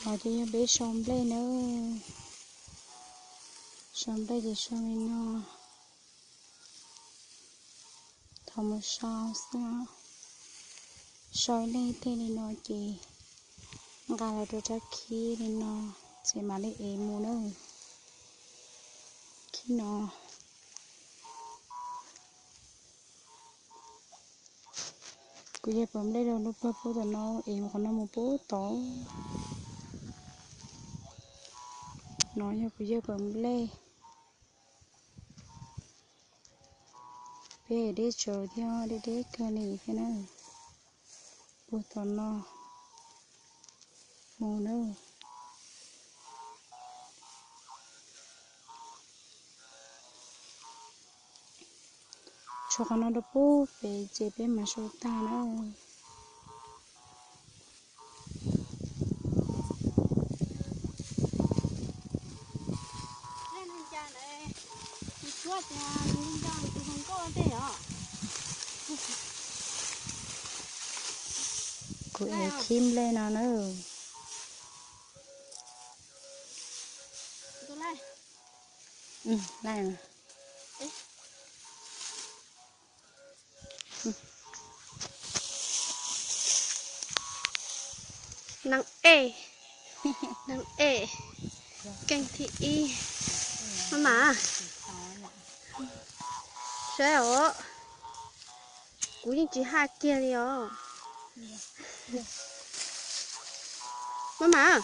Los ces yog peb sau nplej na. Sau nplej ces sau li no. Thaum mus sau xwb, sau ib leeg tej li no ces nqa los rau rab khib li no, ces mam li ev mus na. Khib no. Kuv yawg pawv nplej rau lub pawg pub tom no, ev mus qhov no mus pub tod. No yog kuv yawg pawv nplej. Peb deb tsawv thiab, deb deb kawg li thiab na. Pub tom no mus na. Tshuav qhov no rau pub pem ces peb mam sau tag na. Kuv ev khib nplej no na. Neeb ej, neeb ej, keej thib ib. Maj mam, saib os, kuv yeej tsis haj kiag li os. Maj mam.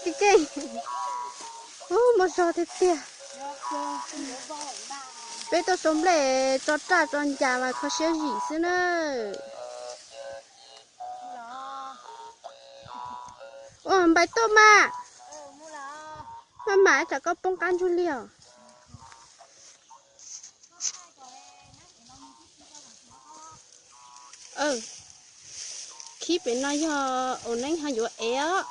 Keej keej. Ub, muaj zog tiag tiag. Peb tuaj sau nplej tso raj tso ncas mas kho siab zim xwb na. Ua npais tuaj mas. Maj mam, tsam koj poob qab ntsuag liag os. Khib pem no yog ua neeb ho yuav ev os.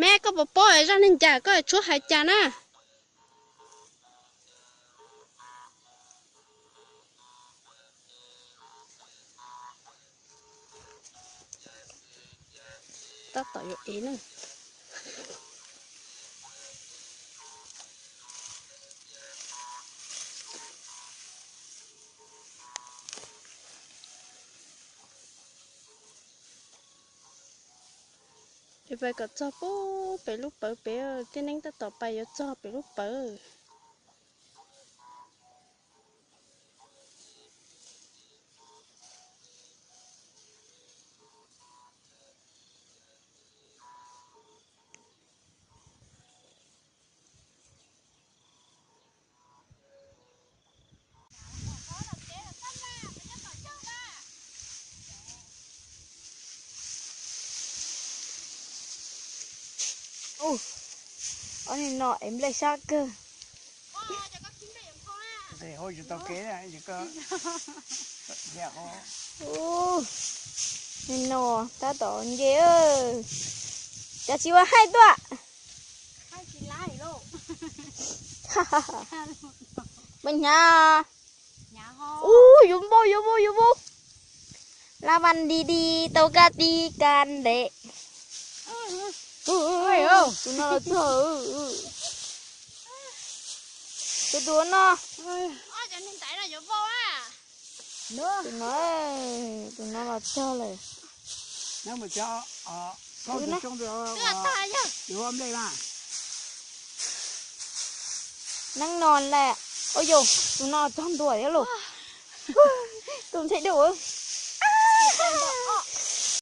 Me, koj puas paub zaj neeg ncas koj tshuab hais cas na? Tab tom yuav ev na. Es pais kom txog pub pem lub pawv pem, tib neeg tab tom pais yuav txog pem lub pawv. Ub, ob niag no ev nplej sab kawg. Ub, niag no tab tom nce, cas tsis ua haij tuaj. Pab hnyav. Ub, yuav npau, yuav npau, yuav npau. Laj vas di di tau kaj ti kaj ntev. Tus no los txog. Tus tus no. Tus no, tus no los txog lawm. Neeb no lawm. Ua yus, tus no txog ntua thiab lauj. Tus ntxhais duj.